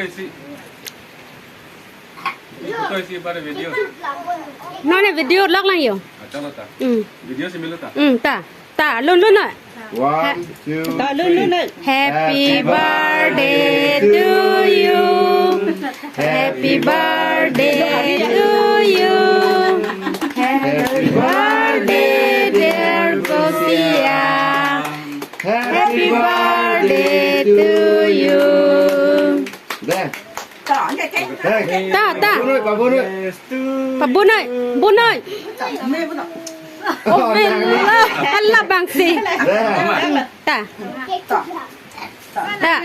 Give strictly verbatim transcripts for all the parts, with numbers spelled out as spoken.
Isi. Isi foto isi pare video. Non ne video lak lang yo. Acha lo ta. Hmm. Video si melo ta. Hmm, ta. Ta, lun lun noi. One, two, three. Happy birthday to you. Happy birthday to you. Happy birthday, dear Gosia. Happy birthday to you. Deh. Deh. Ta, ta. Pabonoi, pabonoi. Pabonoi, bonoi. Oh, hala bangsi. Deh. Ta. Ta.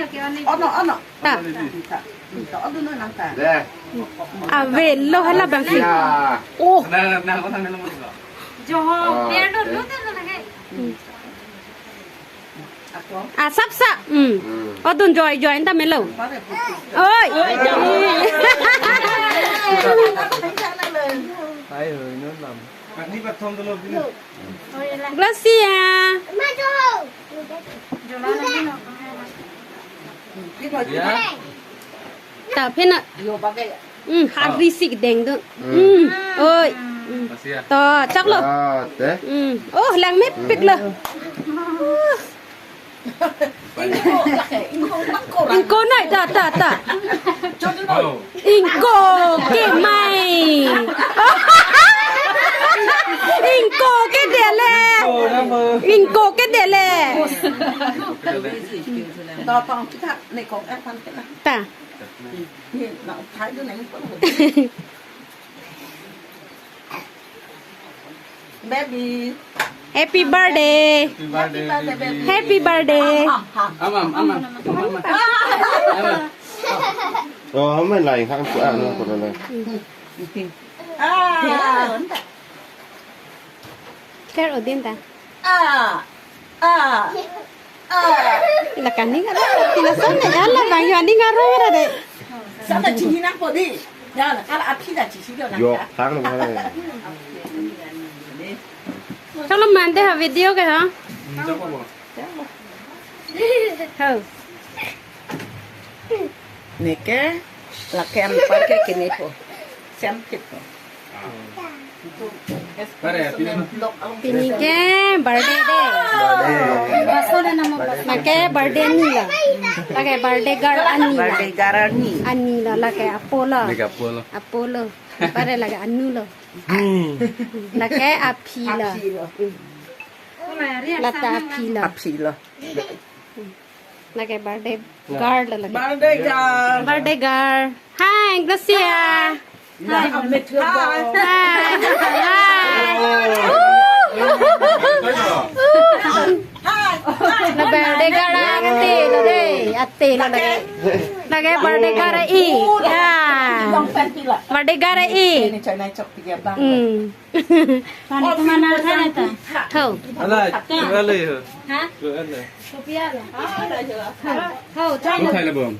Ono, ono. Ta. Deh. Avelo hala bangsi. Ya. Oh. Nah, nah, orang dalam mulut. Joho, biar dulu tuh lagi. Asap sa. Hmm. Hmm. Odun joy joy anta melo. Oi. Oi, jam. Hai, oi, non lam. Ini pathom dulu, ini. Gracia. Ya. Ta phin a. Hmm, hari sik deng do. Hmm. Hmm. Oi. Hmm. Gracia. To, chak lo. Ah, te. Hmm. Oh, langmepik lo. Ingko, ingko, ingko, ingko. Ingko noi, ta, ta, ta. Oh. Ingko ke mai. Ingko ke dele. Ingko ke dele. Ta. Baby. Happy birthday. Happy birthday, baby. Happy birthday. Amam, amam. Amam. Oh, amam lain kan ku ano ko na. Ah. Ter odin ta. Ah. Ah. Ah. La kani ngaro, tina son ne, ala bang yo ani ngaro ngaro de. Sana chini nang podi. Ya, la kala aphi da chisi do nang. Yo, ka. Sang na ba. Chalo mande ha video ke ha. Ho. Neke, lake anpar ke kini po. Sem kit po. Pare, pini. Pini ke birthday de. Birthday. Lake birthday ni la. Lake birthday girl ani la. Birthday girl ani. Ani la, lake apolo. Lake apolo. Apolo. Pare lake anu lo. Hmm. Lake aphi la. Aphi lo. Hmm. Lata aphi la. Aphi lo. Lake birthday girl lake. Birthday girl. Birthday girl. Hi, Gracia. Hi. Hi. Hi. Hi. La birthday girl ate lo de. Ate lo lake. Lake birthday girl i. Ya. Birthday girl i. Hmm. Pani kemana sana ta? Ho. Ala, ala ho. Ha? Ala. Kopi ala. Ho, chalo. Ang kaya bom.